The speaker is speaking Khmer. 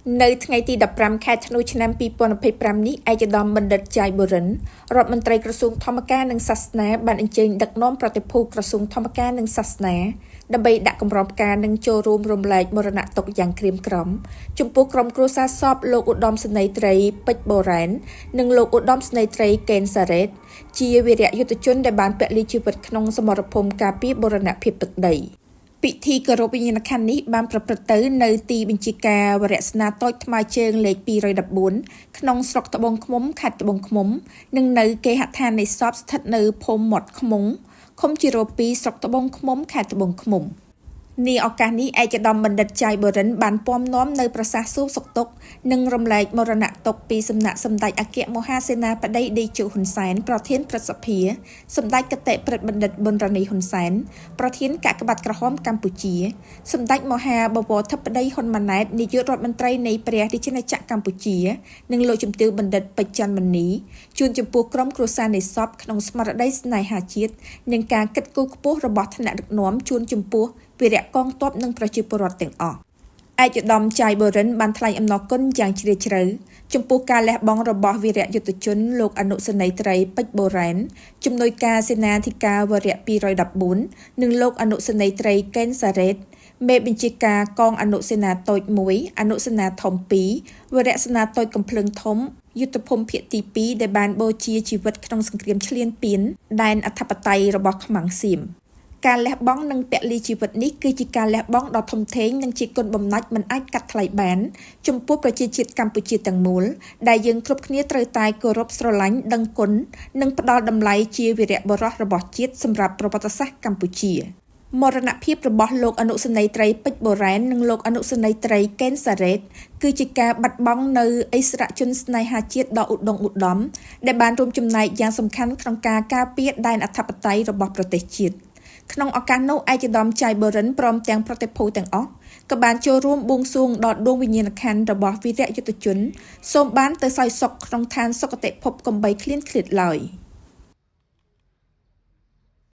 នៅថ្ងៃទី15ខែធ្នូឆ្នាំ2025នេះឯកឧត្តមបណ្ឌិតចាយបុរិនរដ្ឋមន្ត្រីក្រសួងធម្មការនិងសាសនាបានអញ្ជើញដឹកនាំប្រតិភូក្រសួងធម្មការនិងសាសនាដើម្បីដាក់កម្រងផ្កានិងចូលរួមរំលែកមរណទុក្ខយ៉ាងក្រៀមក្រំចំពោះក្រុមគ្រួសារសពលោកឧត្តមសេនីយ៍ត្រីពេជ្របូរ៉ែននិងលោកឧត្តមសេនីយ៍ត្រីកេនសារ៉េតជាវីរៈយុទ្ធជនដែលបានពលីជីវិតក្នុងសមរភូមិការពារបូរណភាពទឹកដី។ ពិធីគោរពវិញ្ញាណក្ខន្ធនេះបានប្រព្រឹត្តទៅនៅទីបញ្ជាការវរសេនាតូចថ្មើរជើងលេខ214ក្នុងស្រុកត្បូងឃ្មុំខេត្តត្បូងឃ្មុំនិងនៅគេហដ្ឋាននៃសពស្ថិតនៅភូមិមាត់ឃ្មង់ឃុំជីរោ2ស្រុកត្បូងឃ្មុំខេត្តត្បូងឃ្មុំ។ នាឱកាសនេះឯកឧត្តមបណ្ឌិតចាយបុរិនបានពំនាំនៅប្រសាសន៍សួរសុខទុក្ខនិងរំលែកមរណទុក្ខពីសំណាក់សម្ដេចអគ្គមហាសេនាបតីតេជោហ៊ុនសែនប្រធានព្រឹទ្ធសភាសម្ដេចគតិព្រឹទ្ធបណ្ឌិតប៊ុនរ៉ានីហ៊ុនសែនប្រធានកាកបាទក្រហមកម្ពុជាសម្ដេចមហាបវរធិបតីហ៊ុនម៉ាណែតនាយករដ្ឋមន្ត្រីនៃព្រះរាជាណាចក្រកម្ពុជានិងលោកជំទាវបណ្ឌិតពេជ្រច័ន្ទមនីជូនចំពោះក្រុមគ្រួសារនៃសពក្នុងស្មារតីស្នេហាជាតិនិងការគិតគូរខ្ពស់របស់ថ្នាក់ដឹកនាំជូនចំពោះវីរៈកងទ័ពនិងប្រជាពលរដ្ឋទាំងអស់។ ឯកឧត្តមចាយបុរិនបានថ្លែងអំណរគុណយ៉ាងជ្រាលជ្រៅចំពោះការលះបង់របស់វីរៈយុទ្ធជនលោកអនុសេនីយ៍ត្រីពេជ្របូរ៉ែនជំនួយការសេនាធិការវរៈ214និងលោកអនុសេនីយ៍ត្រីកេនសារ៉េតមេបញ្ជាការកងអនុសេនាតូច1អនុសេនាធំ2វរៈសេនាតូចកំភ្លើងធំយុទ្ធភូមិភាគទី2ដែលបានបូជាជីវិតក្នុងសង្គ្រាមឈ្លានពានដែនអធិបតេយ្យរបស់ខ្មាំងសៀម។ ការលះបង់និងពលីជីវិតនេះគឺជាការលះបង់ដ៏ធំធេងនិងជាគុណបំណាច់មិនអាចកាត់ថ្លៃបានចំពោះប្រជាជាតិកម្ពុជាទាំងមូលដែលយើងគ្រប់គ្នាត្រូវតែគោរពស្រឡាញ់ដឹងគុណនិងផ្ដល់តម្លៃជាវីរៈបុរសរបស់ជាតិសម្រាប់ប្រវត្តិសាស្ត្រកម្ពុជា។ មរណភាពរបស់លោកអនុសេនីយ៍ត្រីពេជ្របូរ៉ែននិងលោកអនុសេនីយ៍ត្រីកេនសារ៉េតគឺជាការបាត់បង់នូវឥស្សរជនស្នេហាជាតិដ៏ឧត្តុង្គឧត្តមដែលបានរួមចំណែកយ៉ាងសំខាន់ក្នុងការការពារដែនអធិបតេយ្យរបស់ប្រទេសជាតិ។ ក្នុងឱកាសនោះឯកឧត្តមចាយបុរិនព្រមទាំងប្រតិភូទាំងអស់ក៏បានចូលរួមបួងសួងដល់ដួងវិញ្ញាណក្ខន្ធរបស់វីរៈយុទ្ធជនសូមបានទៅសោយសុខក្នុងឋានសុគតិភពកំបីគ្លៀនគ្លាតឡើយ។